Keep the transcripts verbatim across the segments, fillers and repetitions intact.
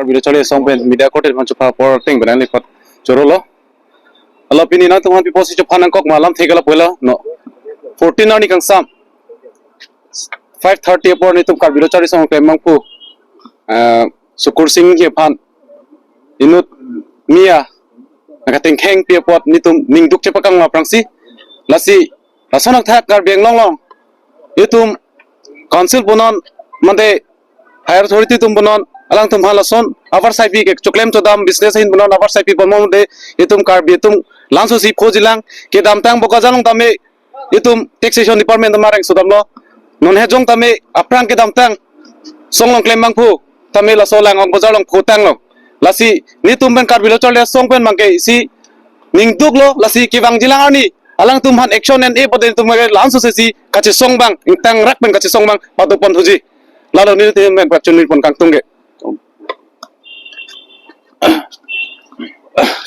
Karbi Lo Charli Asong pen media court man chupha apor ateng pen nangli apot choro lo. Alo pini nangtum aphan pi apotsi chupha nangkok ma alam thek lo pulo no. Fourteen arni kangsam, five thirty apor netum Karbi Lo Charli Asong klembangphu, eh, Sukursing Enghi aphan inut Miya nangkatengkheng pi apot netum ningduk chepaklang aphrangsi, lasi lason nangthak Karbi Anglong along itum council punon mate higher authority atum punon alangtum aphan lason avarsai pi ke choklem chodam business ahin punon avarsai pi ponbom de, itum Karbi atum laso si phojilang, kedamtang Bokajan along tame itum taxation department atum areng sodamlo. Non hejong tame aphrang kedamtang song along klembangphu tame laso Langong Bazar along photanglo. Lasi netum pen Karbi Lo Charli Asong pen abangke isi ningduklo, lasi kevangjilang arni alangtum aphan action en-e pute netum ke laso si kachesong abang, ingtangrak pen kachesong abang padopon thuji. Lalo netum pen pachunri pon kangtung ke.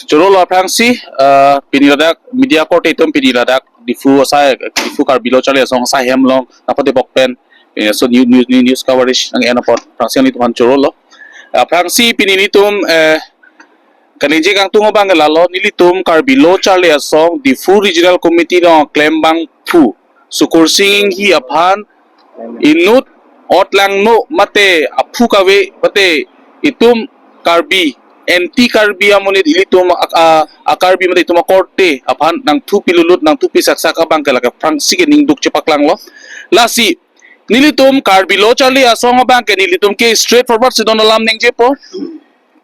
Choro lo aphrangsi, eh, pini ladak media court atum pini ladak Diphu asai, Diphu Karbi Lo Charli Asong asai hem along nangpadebok pen, eh, so new, new, new news coverage nang-en apot aphrangsi nanglitum aphan choro lo. Aphrangsi pini netum, eh, kaningje kangtung abang lalo, nelitum Karbi Lo Charli Asong Diphu Regional Committee along klembangphu Sukursing Enghi aphan inut otlangno mate aphu kave mate itum Karbi, anti Karbi amonit ilitum a, a, a Karbi mate itum akorte aphan nangthu pilulut, nangthu pisaksak abangke lake aphrangsi ke ningduk chepaklanglo. Lasi nelitum Karbi Lo Charli Asong abangke nelitum ke straight forward si don alam ningjepo.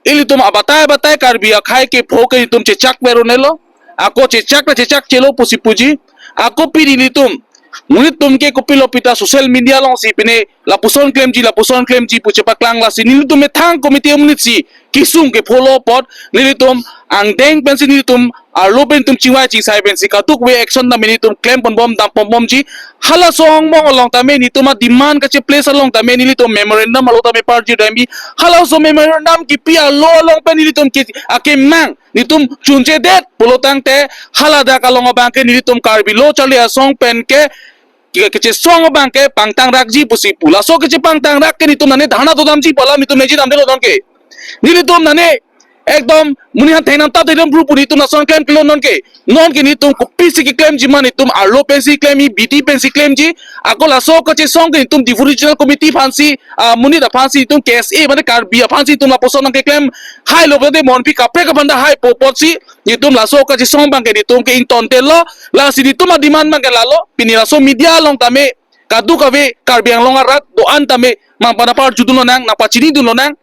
Ilitum abatai abatai Karbi akhei kepho ke itum chechak verunelo. Ako chechak ta chechak chelo pusi puji. Ako pini nelitum, monit atum ke kopilo pita social media alongsi pine lapuson klemji, lapuson klemji pu chepaklang, lasi nelitum methang committee amonit si kesung kepho lo apot nelitum angdeng pensi nelitum arlo pen itum chingvai chingsai pensi kadokave action tame nelitum klem ponbom, dam ponbomji. Halaso angbong along tame nelitum ademand kacheplace along tame nelitum memorandum alo tame parji damji. Halaso memorandum kipi alo along pen nelitum ke akemang nelitum chunchedet pulotangte haladak along abangke nelitum Karbi Lo Charli Asong pen ke, ke, kechesong abangke pangtangrakji pusi pu. Laso kechepangtangrak ke nelitum nane dharna dodamji pu alam nelitum ningje damdelo nonke. Nelitum nane ekdom monit aphan thengnam ta thedam bru pu nelitum lason klemkle lo nonke. Nonke nelitum kopisi keklemji ma, nelitum arlo pensi klemji, bidi pensi klemji. Ako laso kachesong ke nelitum Diphu Regional Committee aphansi, ah, monit aphansi nelitum K S A mane Karbi aphansi nelitum lapuson nangkeklem hailo pute monpi kaprek aphan ta haipo apotsi nelitum laso kachesong abangke nelitum ke ingtontelo. Lasi nelitum ademand abangke lalo, pini laso media along tame kadokave Karbi Anglong arat do-an tame nangpa, nangparjudun lonang, nangpachinidun lonang.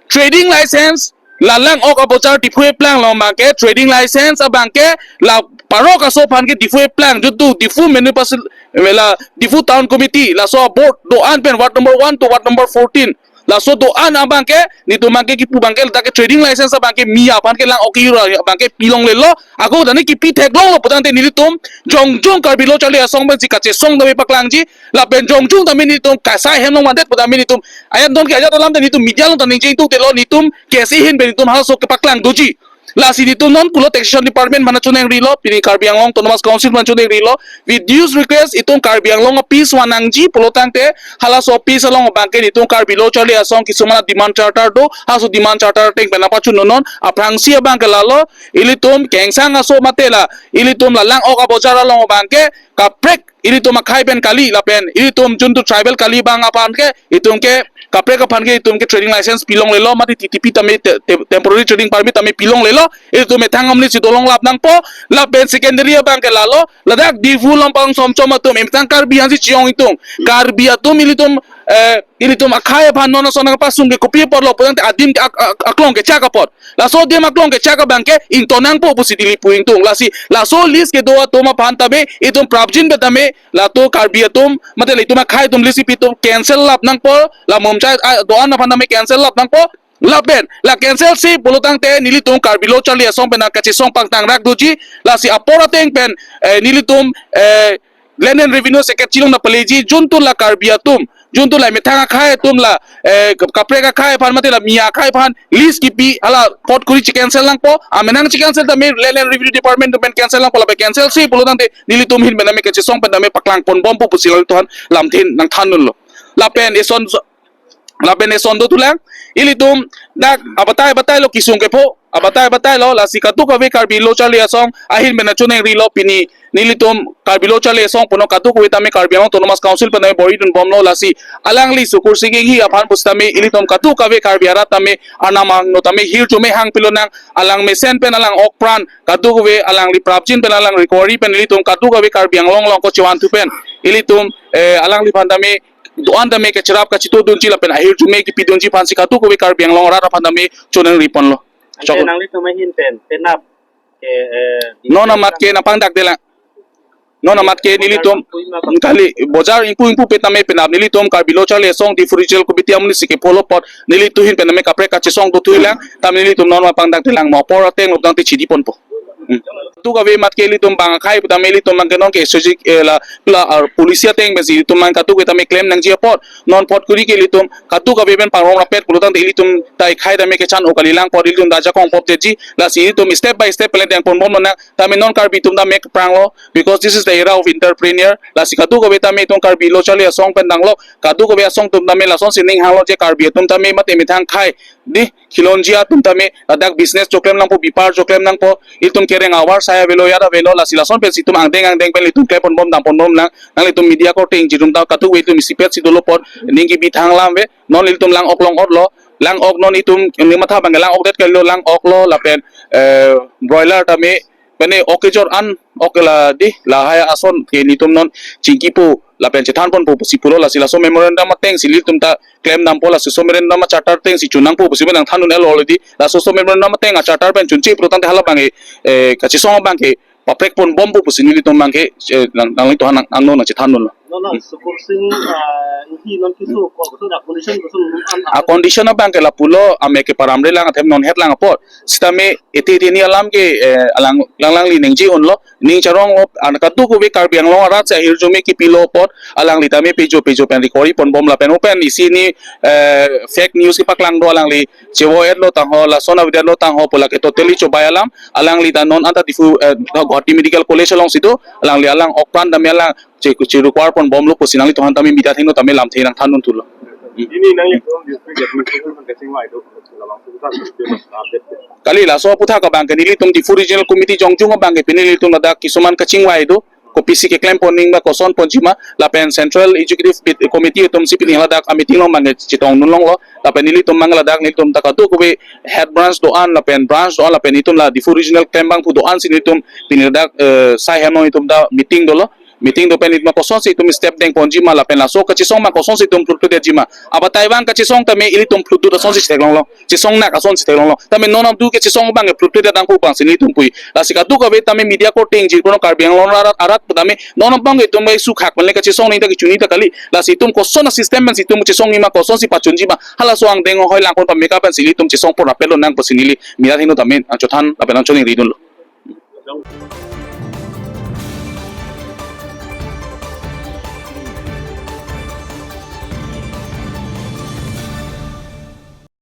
Trading license la Langong Bazar Diphu eplang along abangke trading license abangke la parok aso aphan ke Diphu eplang, jutu Diphu municipal, la Diphu Town Committee, laso board do-an pen ward number one to ward number fourteen, laso do-an abangke nelitum abangke kipu abangke ladak ke trading license abangke Miya aphan ke Langong ke yura abangke pilonglelo. Ako tane kipi theklonglo putangte nelitum jongjong Karbi Lo Charli Asong pensi kachesong tame paklangji. Lapen jongjong tame nelitum kasai hem along mandet putame nelitum ayat don ke ajat alam tame nelitum media along tame ningje ingtungtelo, nelitum K S A ahin pen nelitum halaso kepaklang doji. Lasi nelitum non pulo taxation department aphan choningrilo, pini Karbi Anglong Autonomous Council aphan choningrilo, with dues request itum Karbi Anglong a-peace vannangji pulotangte halaso peace along abangke nelitum Karbi Lo Charli Asong kisuman demand charter do, halaso demand charter ateng pen nangpachunnon. Aphrangsi abangke lalo, ilitum kengsang aso mate la ilitum la Langong Bazar along abangke kaprek ilitum akhei pen kali lapen ilitum juntu tribal kali abang aphan ke itum ke kaprek aphan ke itum ke trading license pilonglelo mate T T P tame te-, te-, temporary trading permit tame pilonglelo. Ilitum methang amonit si dolonglap nangpo. Lapen secondary abangke lalo, ladak Diphu Lampang Somchom atum methang Karbi aphansi chiyong itum, Karbi atum ilitum, eh, ilitum akhei aphan non ason nangpasung ke kopi apotlo putangte adim ke ak-, ak-, aklong kechak apot. Laso adim aklong kechak abangke ington nangpo pusi neli pu ingtung. Lasi laso list kedo atum aphan tame itum prapjin pen tame latum Karbi atum mate la itum akhei atum list ipi atum cancel lap nangpo, la Mumchai, ah, do-an aphan tame cancel lap nangpo. Lapen la cancel si pulotangte nelitum Karbi Lo Charli Asong pen kachesong pangtangrak doji. Lasi apor ateng pen, eh, nelitum, eh, Land and Revenue Secretary along nangpaleji, juntu la Karbi atum, juntu la methang akhei atum la, eh, kap-, kaprek akhei aphan mate la Miya akhei aphan list kipi hala pot kuri che-cancel nangpo. Amenang che-cancel tame Land and Revenue Department atum pen cancel nangpo, lapen cancel si pulotangte nelitum ahin pen tame kachesong pen tame paklang ponbompo pusi lalo tuhan lamthin nangthandunlo. Lapen ison so-, Lapen eson dothulang, ilitum dak abatai abatai lo kesung kepho, abatai abatai lo, lasi kadokave Karbi Lo Charli Asong ahin pen achoningrilo pini, nelitum Karbi Lo Charli Asong punon kadokave tame Karbi Anglong Autonomous Council pen tame bor-idunbomlo, lasi alangli Sukursing Enghi aphan pusitame ilitum kadokave Karbi arat tame arnam angno tame hirjume hangpilonang, alang mesen pen alang okpran, kadokave alangli prapjin pen alang recovery pen ilitum kadokave Karbi Anglong along kachevanthu pen ilitum, eh, alangliphan tame do-an tame kacherap kachitodunji lapen ahirjume kepidunji aphansi kadokave Karbi Anglong arat aphan tame choningriponlo. Anke nanglitum ahin pen penap ke, eh, non amat ke nangpangdakdelang. Non amat ke nelitum kali bojar ingpu ingpu pen tame penap nelitum Karbi Lo Charli Asong Diphu Regional Committee amonitsi kepho lo apot nelitum ahin pen tame kaprek kachesong dothulang, tame nelitum non nangpangdakdelang, mo apor ateng lobdang te chidiponpo. Hmm. Kadokave amat ke ilitum bang akhai pu tame ilitum abang ke non ke S O G, eh, la, la, ah, policy ateng pensi ilitum abang kadokave tame klem nangji apot, non apot kuri ke ilitum kadokave pen pangrum rapet pulotangte ilitum ta akhai tame kechan-o kalilang apot ilitum ta ajakong pop detji, lasi ilitum step by step pen le dengponbomnang, tame non Karbi atum tame kepranglo, because this is the era of entrepreneur, lasi kadokave tame itum Karbi Lo Charli Asong pen tanglo, kadokave asong atum tame lasonsi ning hanglo je Karbi atum tame mate methang akhai, di, khilonjia atum tame ladak business choklem nangpo, bepar choklem nangpo, itum kereng avar sai avelo, yat avelo, lasi lason pensi itum angdeng angdeng pen itum klemponbom damponbomnang, nanglitum media korte ingjirumta kadokave itum isipetsi dolo apot, ning kebi thang alam ave, non ilitum lang ok long-otlo, lang ok non itum ne matha abang lang ok det kalilo, lang ok lo, lapen, eh, broiler tame, pene ok kejor an, ok la di, lahai ason ke nelitum non chingkipo, lapen chethanponpo pusi pulo, lasi laso memorandum atengsi ilitum ta klemdampo, laso memorandum a-charter atengsi chunangpo pusi pen nangthandun-etlo already, laso memorandum ateng a-charter pen chunche pulotangte hala abang ke, eh, kachesong abang ke paprekponbompo pusi nelitum abang ke, eh, nang, nanglitum aphan nang, nangno nangchethandunlo. Non, non, Sukursing, ah, Enghi non keso, ko, koson a condition, koson an, a condition abang ke lapulo, ame ke paramrelang athe non hetlang apot. Sitame ete ete ni alam ke, eh, alang, lang, alangli ningje-unlo, ning charonglo, an kadokave Karbi Anglong arat si ahirjume kepilo apot, alangli tame pejo pejo pen recovery ponbom lapen open isi ni, eh, fake news kepaklang do, alangli chevo-etlo tangho, lason avedetlo tangho pu lake totally chobei alam, alangli ta non anta Diphu, eh, Guwahati Medical College alongsi do, alangli alang okpran tame alang che, che require ponbomlo pusi nanglitum aphan tame media athengno tame lamthe nangthandunthulo. Ini nanglitum district administration kachingvai do, labang sudah update. Kali laso aputhak abang ke nelitum Diphu Regional Committee jongjung abang ke pini nelitum ladak kisuman kachingvai do, kopisi keklemponji ma, kosonponji ma, lapen Central Executive Bit-, Committee atumsi pini ladak a-meeting along abang ke chetongdunlonglo, lapen nelitum abang ladak nelitum ta kadokave head branch do-an, lapen branch do-an, lapen itum la Diphu Regional klembangphu do-ansi nelitum pini ladak, eh, sai henong itum ta meeting dolo. Meeting do pen itum kosonsi itum step dengponji ma lapen laso kachesong ma kosonsi itum phlutphlut detji ma. Abatai abang kachesong tame ilitum phlutphlut asonsi theklonglo. Chesong nak asonsi theklonglo. Tame non abang ke chesong abang ke phlutphlut det angko abangsi nelitum pu-i. Lasi kadokave tame media korte ingjir kono Karbi Anglong arat, arat tame non abang ke itum ke sukhak pen le kachesong ning ta kechun-i ta kali. Lasi itum koson a-system pensi itum chesongji ma kosonsi pachunji ma. Halaso angdeng hoi langpon pameka pensi ilitum chesongpon rapetlo nang pusi neli media athengno tame nangchothan lapen nangchoningridunlo.